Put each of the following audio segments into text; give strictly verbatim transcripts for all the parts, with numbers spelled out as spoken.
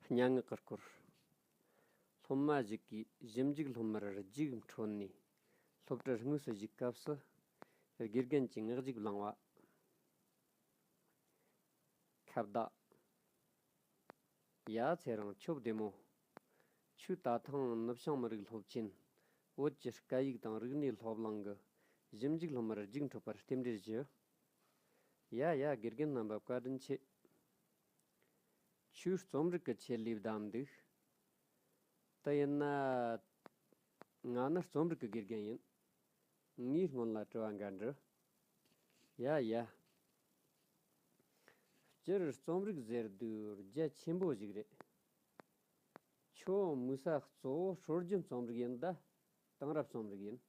སྙན་ངག་གི་སྐོར། སློབ་མ་ཞིག་གིས་ཞིབ་འཇུག་སློབ་མར་རྒྱུགས་འཕྲོད་ནས་སློབ་གྲྭར་དངོས་སུ་ཞུགས་སྐབས་སུ། དགེ་རྒན་གྱིས་ངག་རྒྱུགས་བླངས་པ། ཁ་བརྡ། ཡ། ཚེ་རིང་ཁྱོད་བདེ་མོ། ཁྱོད་ད་ཐེངས་ནུབ་བྱང་མི་རིགས་སློབ་ཆེན་བོད་ཀྱི་སྐད་ཡིག་དང་རིག་གནས་སློབ་གླིང་གི་ཞིབ་འཇུག་སློབ་མར་རྒྱུགས་འཕྲོད་པར་རྟེན་འབྲེལ་ཞུ། ཡ་ཡ། དགེ་རྒན་རྣམ་པ་བཀའ་དྲིན་ཆེ། ཁྱོད་རྩོམ་རིག་གི་ཆེད་ལས་བདམས་འདུག་དེ་ཡིན་ན། ང་ནི་རྩོམ་རིག་གི་དགེ་རྒན་ཡིན། ངས་སྔོན་ལ་དྲི་བ་འགའ་འདྲི། ཡ་ཡ། སྤྱིར་རྩོམ་རིག་ཟེར་དུས་རྒྱ་ཆེན་པོ་ཞིག་རེད། ཁྱོད་དམིགས་ས་གཙོ་བོ་སྲོལ་རྒྱུན་རྩོམ་རིག་ཡིན་ད། དེང་རབས་རྩོམ་རིག་ཡིན།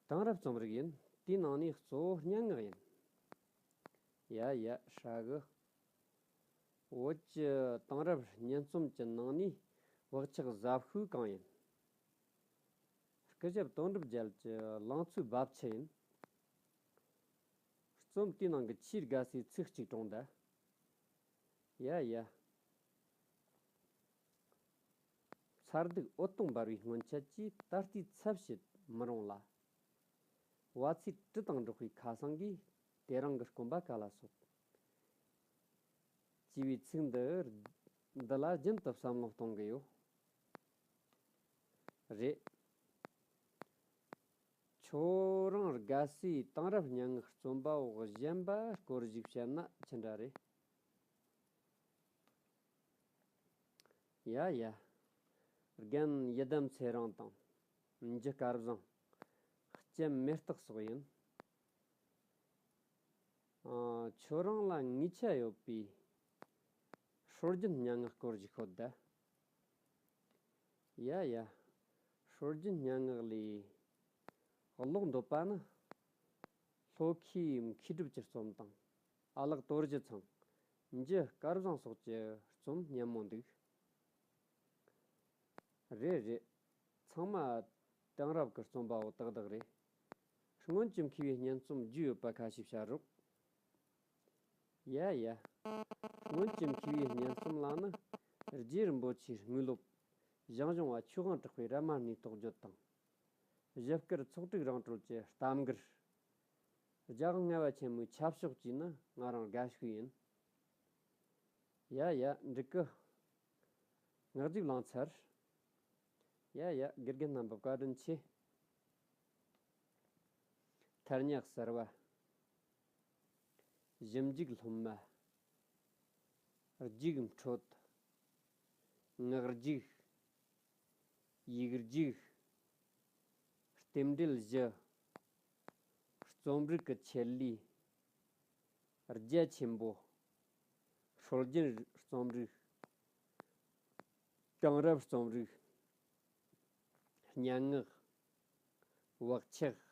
དེང་རབས་རྩོམ་རིག་ཡིན། དེའི་ནང་ནས་གཙོ་བོ་སྙན་ངག་ཡིན། ཡ་ཡ། ཧྲ་གི། བོད་ཀྱི་དེང་རབས་སྙན་རྩོམ་གྱི་ནང་ནས་བག་ཆགས་ཟབ་ཤོས་གང་ཡིན། སྐུ་ཞབས་དོན་གྲུབ་རྒྱལ་གྱི་ལང་ཚོའི་རྦབ་ཆུ་ཡིན། རྩོམ་དེའི་ནང་གི་ཆེས་དགའ་སའི་ཚིག་གཅིག་དྲངས་ད། ཡ་ཡ། མཚར་སྡུག་འོད་སྟོང་འབར་བའི་སྔོན་ཆད་ཀྱི་ད་ལྟའི་ཚབ་བྱེད་མི་རུང་ལ། བ་ཚྭའི་དྲི་དང་འགྲོགས་པའི་ཁ་སང་གིས་དེ་རིང་གི་སྐོམ་པ་ག་ལ་གསོད། ཅེས་པའི་ཚིག་འདི། འདི་ལ་རྒྱུན་དུ་བསམ་བློ་གཏོང་གི་ཡོད། རེད། ཁྱོད་རང་དགའ་སའི་དེང་རབས་སྙན་ངག་རྩོམ་པ་བོ་གཞན་པ་སྐོར་ཞིག་བཤད་ན་ཅི་འདྲ་རེད། ཡ་ཡ། རྒན་ཡི་དམ་ཚེ་རིང་དང་། འཇུ་སྐལ་བཟང་། ལྕམ་མེ་སྟག་སོགས་ཡིན། ཨ། ཁྱོད་རང་ལ་ངེས་ཆ་ཡོད་པའི་སྲོལ་རྒྱུན་སྙན་ངག་སྐོར་ཞིག་ཤོད་ད། ཡ་ཡ། སྲོལ་རྒྱུན་སྙན་ངག་ལས་ཀློག་འདོད་པ་ནི། ལྷོ་ཁའི་མཁས་གྲུབ་ཀྱི་རྩོམ་དང་། ཨ་ལགས་དོར་ཞི་ཚང་། འཇུ་སྐལ་བཟང་སོགས་ཀྱི་རྩོམ་སྙན་མོ་འདུག་རེད་རེད། ཚང་མ་དེང་རབས་ཀྱི་རྩོམ་པ་བོ་ཏག་ཏག་རེད། སྔོན་གྱི་མཁས་པའི་སྙན་རྩོམ་རྒྱུས་ཡོད་པ་ཁ་ཤས་བཤད་རོགས། ཡ་ཡ། སྔོན་གྱི་མཁས་པའི་སྙན་རྩོམ་ལ་ནི། རྗེ་རིན་པོ་ཆེའི་དངོས་སློབ། ཞང་ཞུང་བ་ཆོས་དབང་གྲགས་པའི་རབ་མ་སྣའི་རྟོགས་བརྗོད་དང་། ཞིབ་དཀར་ཚོགས་དྲུག་རང་གྲོལ་གྱི་གཏམ་མགུར། རྒྱལ་དབང་ལྔ་པ་ཆེན་མོའི་ཆབ་ཤོག་བཅས་ནི་ང་རང་དགའ་ཤོས་ཡིན། ཡ་ཡ། འགྲིག་གི། ངག་རྒྱུགས་བླངས་ཚར། ཡ་ཡ། དགེ་རྒན་རྣམ་པ་བཀའ་དྲིན་ཆེ། ཐ་སྙད་གསར་བ། ཞིབ་འཇུག་སློབ་མ། རྒྱུགས་འཕྲོད། ངག་རྒྱུགས། ཡིག་རྒྱུགས། རྟེན་འབྲེལ་བཞི། རྩོམ་རིག་གི་ཆེད་ལས། རྒྱ་ཆེན་པོ། སྲོལ་རྒྱུན་རྩོམ་རིག་དེང་རབས་རྩོམ་རིག་སྙན་ངག་བག་ཆགས།